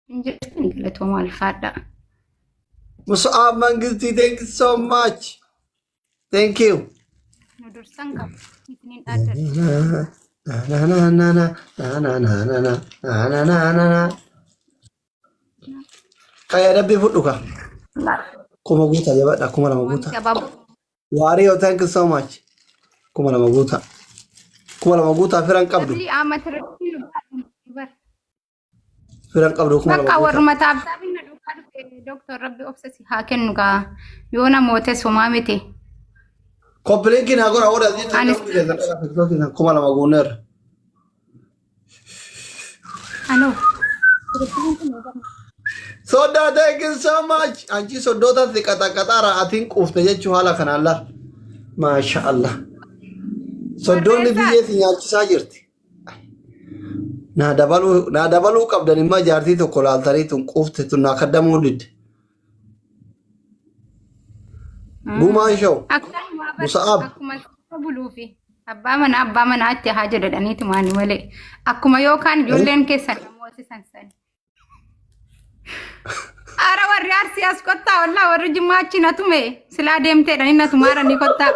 Hin jirtan galatooma alfaadha. Musa'aab Mangistii thank you so much. Thank you. Nu dursan qaba. Isiniin dhaaddadha. Na na na na na na na na na na na na na. Kaya rabbi fudhu ka. Kuma guuta jabadha 2000 guuta. Wanti abaaboo Waariyoo thank you so much. 2000 guuta. 2000 guutaa firan qabdu. Dabli amma irratti nu bar. Firan qabdu 2000 Bakka guuta. warruma taabtaabiin na duukaa dhufe doktor rabbi obsa si haa kennu gaa yoo namoota somaa miti. Koppiliinki naa godha warra asii Anis 2000 guuneerra. anoo. Soddaa thank you so much. Anchi soddoota si qaxaqaxaara atiin quufte jechuu haala kanaan laal. Maasha Allah. Soddoonni Barreessaa. biyyee si nyaachisaa jirti. Naa dabaluu qabdan immoo jaartii tokko laaltanii tun quufte tun naa kaddamuu didde. Gumaan show. Akkanuma bar Musa'ab. akkuma sirba buluufi abbaa manaa abbaa manaatti haa jedhaniiti maani malee akkuma yookaan ijoolleen keessan namooti san. Ara warri arsii as kottaa wallaa warri jimmaa achi na tume silaa deemteedhani na tumaaranii kottaa.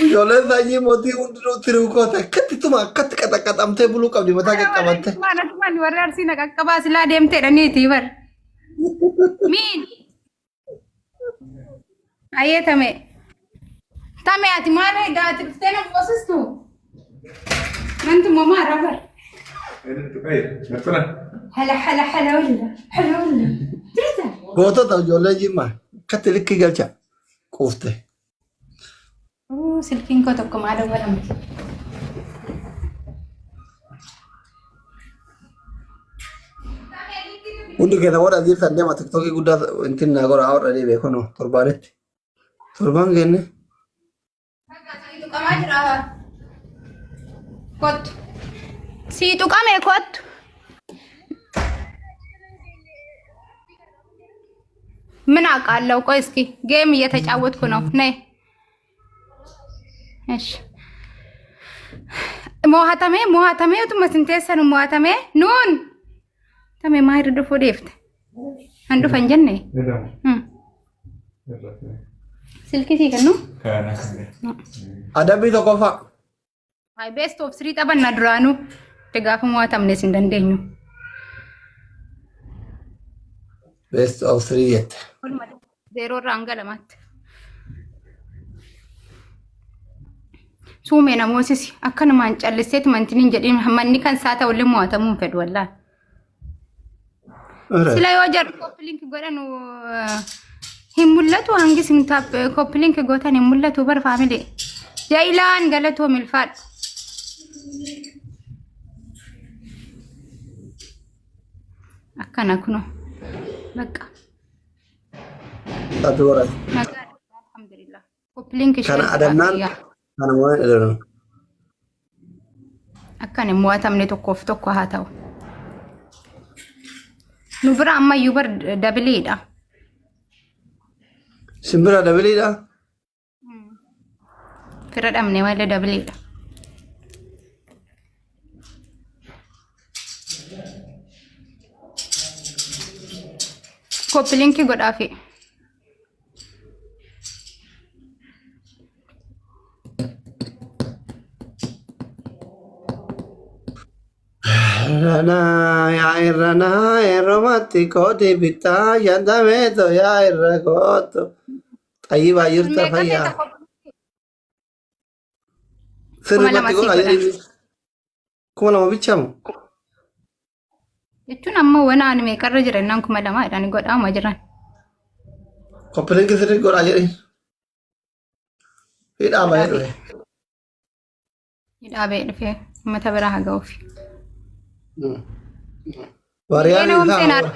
Ijoolleen sanyii mootii hundinuu tiruu koota akkatti tuma akkatti qaxaqaxamtee buluu qabdi mataa Ara warri qaqqabatte. jimmaa na tuman warri arsii na qaqqabaa silaa deemteedhaniiti bar. Miin. Ayyee tame. Tame ati maal egaa ati dhuftee na moosistu? Nantu mamaa rabar. Hala hala hala walla hala walla. Jirta? Gootota ijoollee jimmaa akkatti likkii galcha quufte. Uu, Silkiin koo tokko maa dawwalamti? Hundi keessa warra jirtan deema tiktookii guddaa intin naa godha warra deebi'e kunoo torbaanitti. Torbaan kenne. Sii tuqamaa jira. Kottu. Sii tuqame kottu. ምን አውቃለሁ? ቆይ እስኪ ጌም እየተጫወትኩ ነው። ነይ እሺ። ሞሀተሜ ሞሀተሜ ቱመ ስንቴሰኑ ሞሀተሜ ኑን ተሜ ማይር ዱፉ ዴፍተ አንዱ ፈንጀኔ ስልኪ ሲከኑ Adabbii tokkoffaa. አይ ቤስት ኦፍ ስሪ ጠበና ዱራኑ gaafa mo'atamnes hin dandeenyu. Best of three jette. Zeeroo irraa hanga lamaatti. Suumee namoosis akkanumaan calliseeti mantiin hin jedhin manni kan isaa ta'ullee mo'atamuu hin fedhu wallaahi. Sila yoo jarri koppiliinki godhanu hin mul'atu hangi isin koppiliinki gootan hin mul'atu bar faamilii. Jaayilaan galatoo milfaadhu. Akkana kunoo. Bakka. Ati warra. Nagaadha. Alhamdulillah. Koppiliinki Kana adamnaan kana waan adamnu. Akkan hin mo'atamne tokkoof tokko haa ta'u. Nu bira ammayyuu bar dabiliidha. Simbira dabiliidha. Fira dhabne malee dabiliidha. Koppiliinkii godhaafi. Irranaa yaa irranaa yeromatti kooti bittaa shantameeto yaa irra kootu. Xayyibaa jirta Meeqa fayyaa. feeta koppiliinkii? 2000 Sirrumatti sii godha godha. jedhini. 2000 bichamu. Jechuun amma wana ani meeqarra jira innaan 2000 jedhani godhaama jiran. Koppiliinki sirrii godhaa jedhin. Hidhaa bahee dhufe. Hidhaa bahee dhufee uummata biraa haa ga'uuf. Waariyaan Miliyoona yoom isaa seenaa hawwa.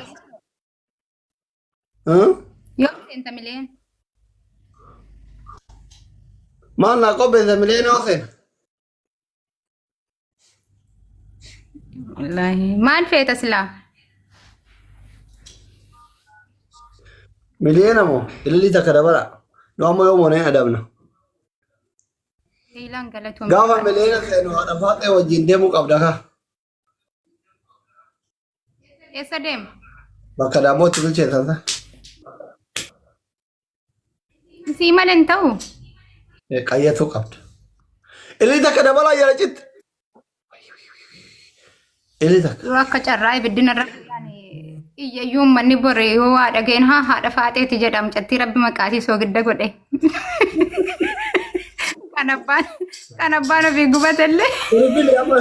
argate? Yoom seenta miliyoona? Maal naa qopheesse miliyoona yoo seena? Wallaahi maal feeta silaa? Miliyoona moo ilillii takka dabala. Nu amma yoo moonee adabna. Leeyilaan galatoomii Gaafa faadha. miliyoona seenu haadha faaxee wajjin deemuu qabda kaa. Eessa deema? Bakka daabboo itti bilcheessan sana. Sii malee hin ta'u. Qayyatuu qabda. Ilii takka dabalaa jala citti. Ilii takka. Yoo akka carraa ibiddina irra iyyayyuu uummanni bore yoo waa dhageen haa haadha faaxeeti jedha mucattii rabbi maqaasii soogidda godhe. Kan abbaan kan abbaan ofii gubatellee Bilbili amma.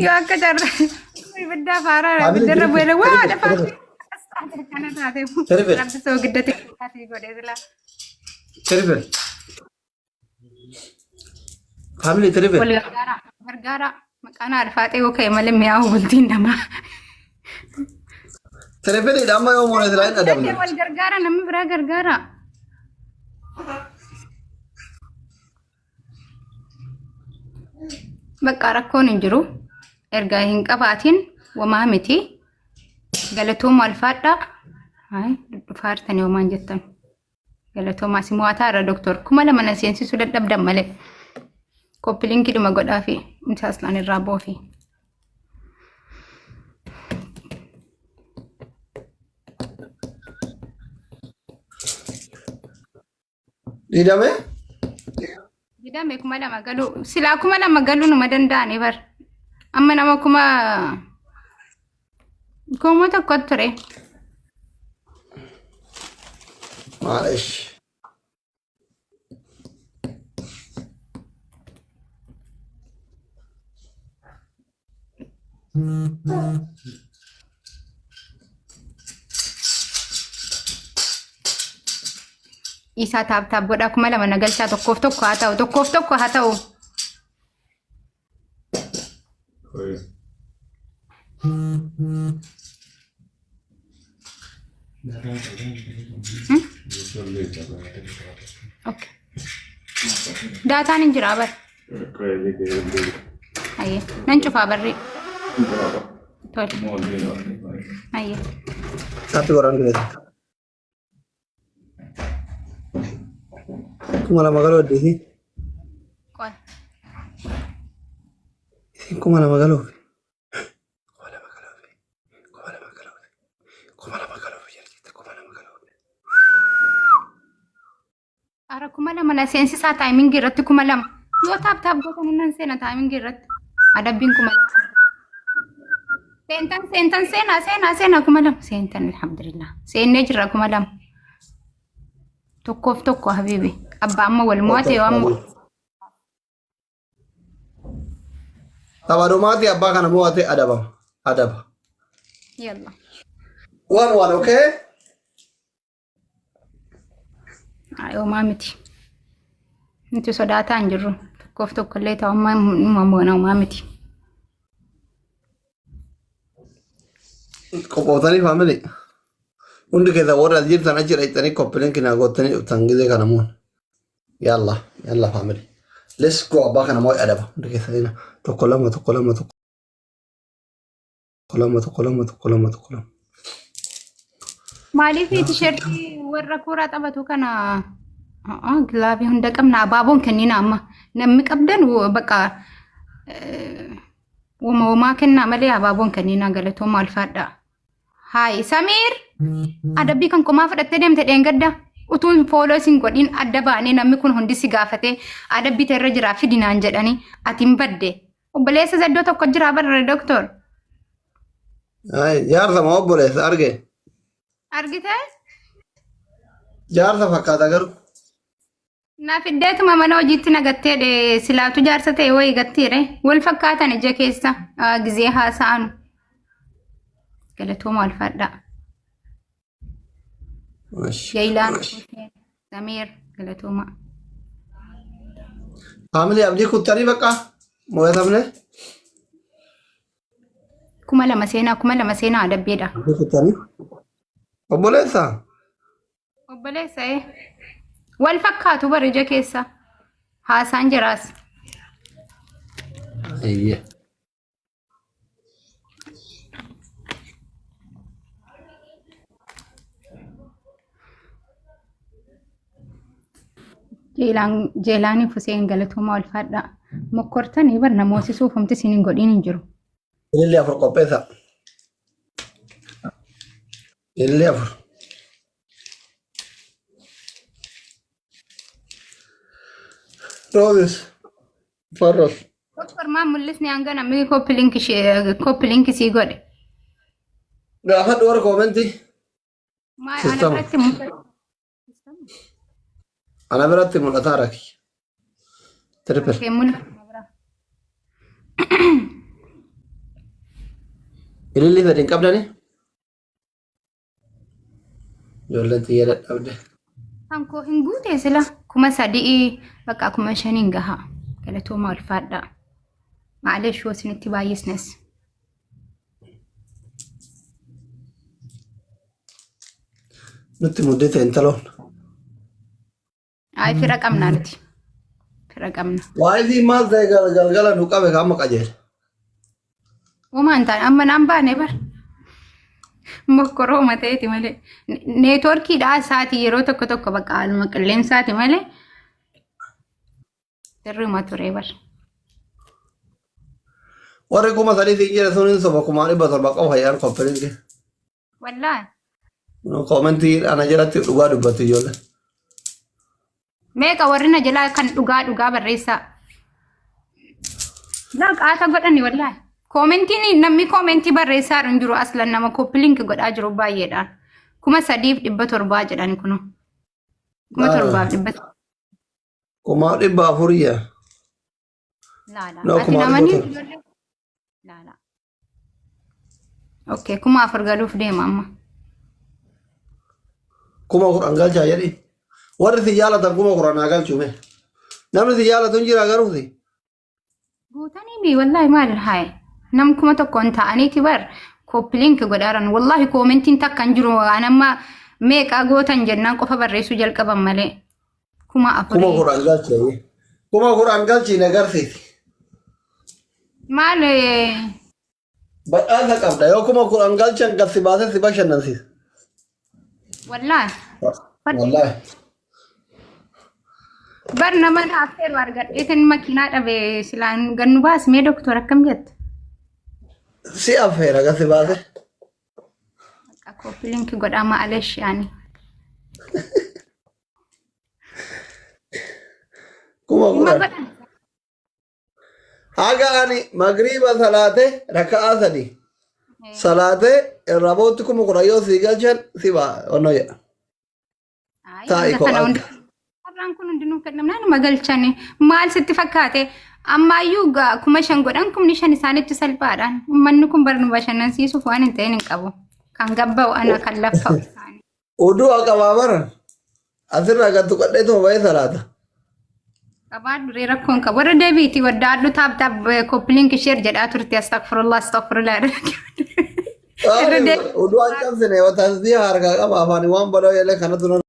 Yoo akka carraa ibidda faaraa Family ibidda irra triple, bu'ee waa triple, lafa triple. kana taate Triple. rabbi soogidda xiqqaatii godhee silaa. Triple. Family triple. Wal gargaara gargaara maqaan haadha faaxee yoo ka'e malee mi'aawu bultiin namaa. Triple dha amma yoo moone silaa hin adabne. Wal gargaara namni biraa gargaara. Bakka rakkoon hin jiru. Erga hin qabaatin wamaa miti. Galatooma alfaadhaa. Hayi dhufaa jirtanii homaan jettan. Galatoomaa si mo'ataa irra doktor. 2000 na seensisuu dadhabdan malee. Koppiliinkii dhuma godhaa fi intaaslaan irraa boofi. Didame? Didame 2000 galuu silaa 2000 galuu numa danda'ani bar. Amma nama 1001 ture. Maalish. Isaa tap tap godhaa 2000 na galchaa tokkoof tokko haa ta'u tokkoof tokko haa ta'u. Okay. Daataan hin jiraa bar. Ayyee. Nan cufaa barri. Tole. Ayyee. Tapi orang gitu. 2000 galuu addisi. Qoy. Isin 2000 galuuf. 2000 galuuf. 2000 galuuf. 2000 galuuf jedha 2000 galuuf. Ara 2000 na seensisaa taayimingii irratti 2000. Yoo tap tap gootan nan seena taayimingii irratti. Adabbiin 2000. Seentan seentan seenaa seenaa seenaa 2000. Seentan alhamdulillah. Seennee jirra 2000. Tokkoof tokko habiibi. Abbaa amma wal mo'ate yoo amma. Tapha dhumaati abbaa kana mo'ate adabama. Adaba. Yalla. One one okay? Ay, homaa miti. Nuti sodaataa hin jirru. Tokkoof tokko illee ta'u amma numa moona homaa miti. Qophooftanii family. Hundi keessa warra as jirtan achi dhaqxanii copy link naa gootanii dhuftan gizee kana moon. Yalla yalla family. Let's go abbaa kana moo adaba. Hundi keessa deena. Tokko lama tokko lama tokko lama tokko lama tokko lama tokko lama. Maaliif tisheertii warra kuuraa taphatu kana gilaavii hunda qabna abaaboon kennina amma namni qabdan bakka wama wamaa kennaa malee abaaboon kennina galatooma alfaadha. Haay Samiir adabbii kan komaa fudhattee deemte dheengadda utuun follow isin godhin adda baanee namni kun hundi si gaafatee adabbii irra jiraa fidinaan jedhanii ati hin badde. Obboleessa iddoo tokko jira barre doktor. Ay, jaarsa moo obboleessa arge? Argitee? Jaarsa fakkaata garuu. Na fiddeetuma mana hojiitti na gattee dhe silaatu jaarsa ta'e wayii gattiire wal fakkaatan ija keessa gizee haasa'anu. Galatooma alfaadhaa. Jailaan Samiir galatooma. Family abdii kuttanii bakka mo'atamne. 2000 seenaa 2000 seenaa adabbiidha. Abdii kuttanii. Obboleessa. Obboleessa ee. Wal fakkaatu bara ija keessa. Haasaan jiraas. Eeyyee. Jeelaanii Fuseen galatooma ulfaadha. Mokkortanii bar namoosisuuf homti isin hin godhiin hin jiru. Ilillee afur qopheessa. Ilillee afur. Roses. Farros. Doktor maan mul'isni hanga namni copy link sii godhe. Gaafadhu warra koomentii. Maal ana Sistama. biratti mul'ata. Ana biratti mul'ataa rakki. Triple. Kee mul'ata bira. Ililli fedhi hin qabdani? Ijoolleen xiyya dadhabde. Kan koo hin guute sila 3000 bakka 5000 gaha. Galatooma ulfaadhaa. Maaleesh yoo isinitti baay'isnes. Nutti muddite intaloon. Ay fira qabna nuti. Fira qabna. Waa'ee maal ta'e galgala nu qabe ka amma qajeele. Womaa hin taane amma naan baane bar. Mokkoroo mateeti malee. Neetwoorkiidhaa isaatii yeroo tokko tokko bakka haaluma qilleensaati malee. Sirriuma ture bar. Warri 3000 siin jedhe sun hin soba 1700 qofa yaan copy link. Wallaahi. Koomentii ana jalatti dhugaa dubbatti ijoolleen. Meeqa warri na jalaa kan dhugaa dhugaa barreessaa. Laa qaata godhani wallaahi. Koomentiin namni koomentii barreessaa hin jiru aslan nama copy link godhaa jiru baay'eedhaan. 3700 jedhani kunoo. 7400. 400 yaa. Laala. No, Ati kuma namani 700. ijoollee. Laala. Okay, 4000 galuuf deema amma. 10,000 galchaa jedhi. Warri si jaalatan 10,000 naa galchuu mee. Namni si jaalatu hin jira garuu si. Guutanii mi wallahi maal haye. Nam 1000 ta'aniiti bar copy link godhaaran wallahi koomentiin takka hin jiru waan amma meeqaa gootan jennaan qofa barreessuu jalqaban malee. Kuma Kuma afurii. kudhan galchee. 10,000 galchii na garsiisi. Maal Badhaasa qabda yoo 10,000 galchan gad si baasee si bashannansiisa. Wallaahi. Wallaahi. Bar nama na affeeru argadheetin makiinaa dhabe silaan gannu baasmee doktor akkam jetta? Si affeera gad si baasee. Bakka copy link godhaa maalesh yaani. Kuma Dhimma kudhan. godhan. Haga ani magriiba salaate raka'aa sadi salaate irraa bootti 10,000 yoo sii galchan si baa onnoo jedha. Ayi, Taa'i hanga koo kana akka. hundi carraan kun hundinuu kennamnaan numa galchani. Maal sitti fakkaate? Ammaayyuu 5,000 godhan 5,000 isaanitti salphaadhaan. Uummanni kun bar nu bashannansiisuuf waan hin ta'in hin qabu. Kan gabba'u ana kan laffa'u isaani. Oduu qabaa bara. Asirraa gad tuqadheetuma ba'ee salaata. Qabaa duree rakkoon qabu. Warra deebiiti waddaadhu tap tap copy link share jedhaa turte astagfirullah astagfirullah. Irra deebi. Oduu an cabsine tasbiha harkaa qaba afaan waan badaa jedhee kanatu.